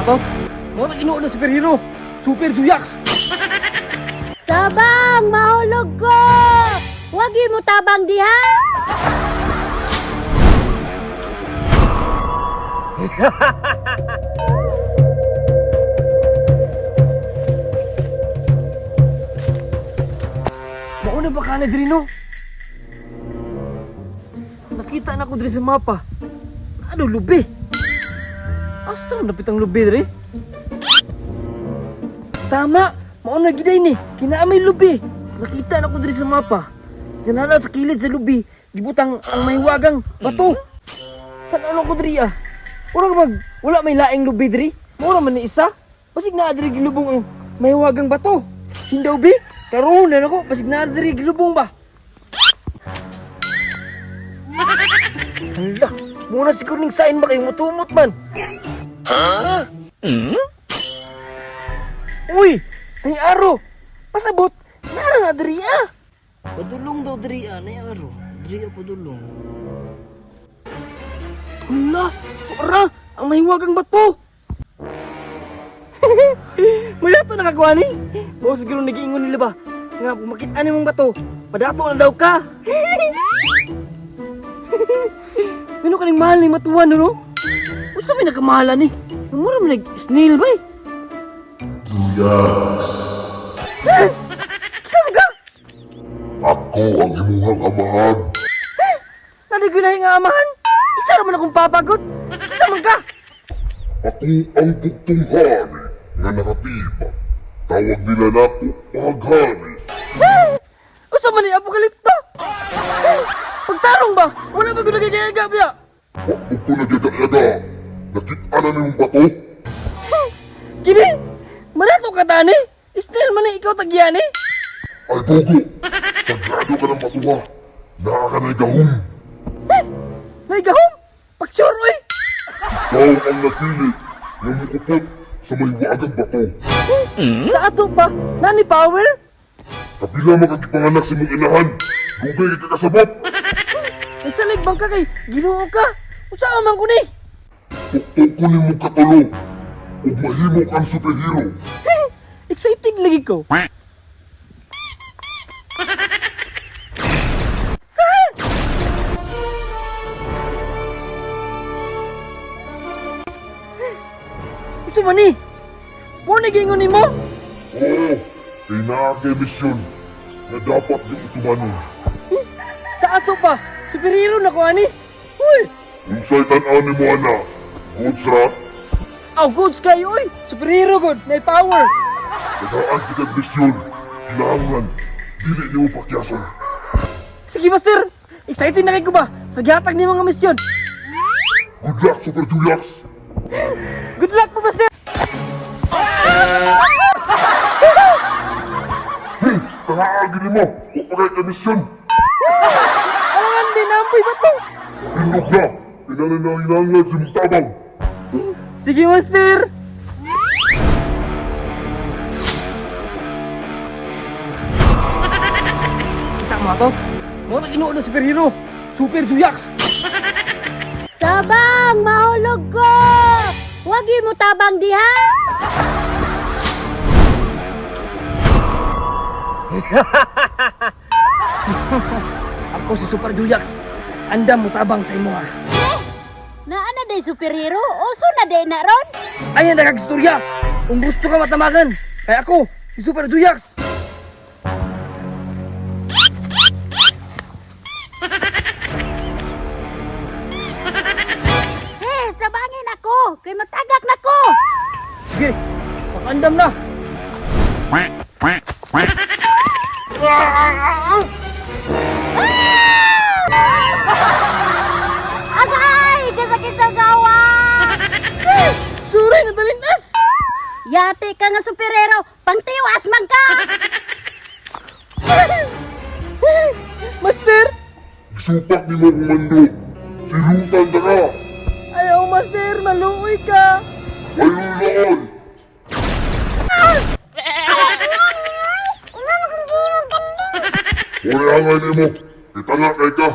to? Mo na Ginoo na superhero. Super Duyaks. Tabang, mahulog ko! Wagi mo tabang diha! Mauna ba ka na diri no? Nakita na ko diri sa mapa. Ano lubi? Asa man napit ang lubi diri? Tama, mauna giday ni. Kinaamay lubi. Nakita na ko diri sa mapa. Ganala sa kilid sa lubi, gibutang ang mahiwagang bato. Tan-aw ko diri ah. Ura mag wala may laing lubi diri. Mura man ni isa. Basig naa diri gilubong ang mahiwagang bato. Hindaw bi? Karon na nako, basig naa diri gilubong ba. Hala, muna si Kurning sain ba kayong mutumot man? Uy, nay aro. Pasabot, nara na diri ah. Padulong daw diri ah, nay aro. Diri ah padulong. Hala, ora, ang mahiwagang bato. Madato na kagawa ni. Mao siguro nagiingon nila ba? Nga kung makita ni mong bato, madato na daw ka. Ngano kaning mahal ni matuan no? Unsa may nagkamahalan ni? Mura man nag snail bay. Duyaks, Kinsa man ka? ako ang imuhang amahan. Nadigulahi nga amahan. Isa ra man akong papagod. Kinsa man ka? Ako ang bugtong hari nga nakatiba. Tawag nila nako paghari. Unsa man ni apokalipto? Pagtarong ba? Wala ba gud nagagayaga biya? Wa mo ko nagyaga-yaga. Nakita na nimong bato? Kini? Madato ka tani? Snail man ni ikaw tagyan eh. Ay bugo! Sagrado ka ng batuha. Naa ka na'y gahom. Naigahom? Paksure oy. Ikaw ang napili nga mukupot sa may wagang bato. Sa ato pa, nani power? Kapila makagipanganak sa imong inahan. Dugay ka kasabot. Nagsalig bang ka kay Ginoo ka? Unsa man ko ni? Tuktok ko nimong katulo. Ug mahimo kang superhero. Excited lagi ko. Unsa man ni? Mo na gingon nimo? Oo, kay naa kay misyon na dapat nimo tumanon. Sa ato pa, superhero na ko ani. Uy, Unsay tan-aw nimo ana? Goods ra, aw goods kayo oy. Superhero good, may power. tagaan kitag misyon. Kailangan dili nimo pakyason. Sige master, excited na kay ko ba? Sa gihatag ni mga misyon. Good luck, Super Juliax! Good luck po master. Hey, tangaa gini mo! Wa pa kay ka misyon! Alangan din ampoy ba to? Hindog na! Pinanananginangan si mong tabang! Sige master. Kita mo ato? Mo na Ginoo na superhero. Super Duyaks. Tabang, mahulog ko! Wagi mo tabang diha! Ako si Super Duyaks. Andam mo tabang sa imo ha. Naa na day superhero, uso na day na ron! Ay ang nakagistorya. Kung gusto ka matamagan, kaya ako si Super Duyaks. Eh, tabangin ako! Kay matagak na ko! Sige, pakandam na. Agay! Kasakit sa gawa! Suray na dalinas. Yati ka nga superhero, pangtiwas man ka! Master, Gisupak nimo akong mando! Silutan ta ka! ayaw master, maluoy ka. Ay lulaon! Wala angay nimo! Itanga kay ka!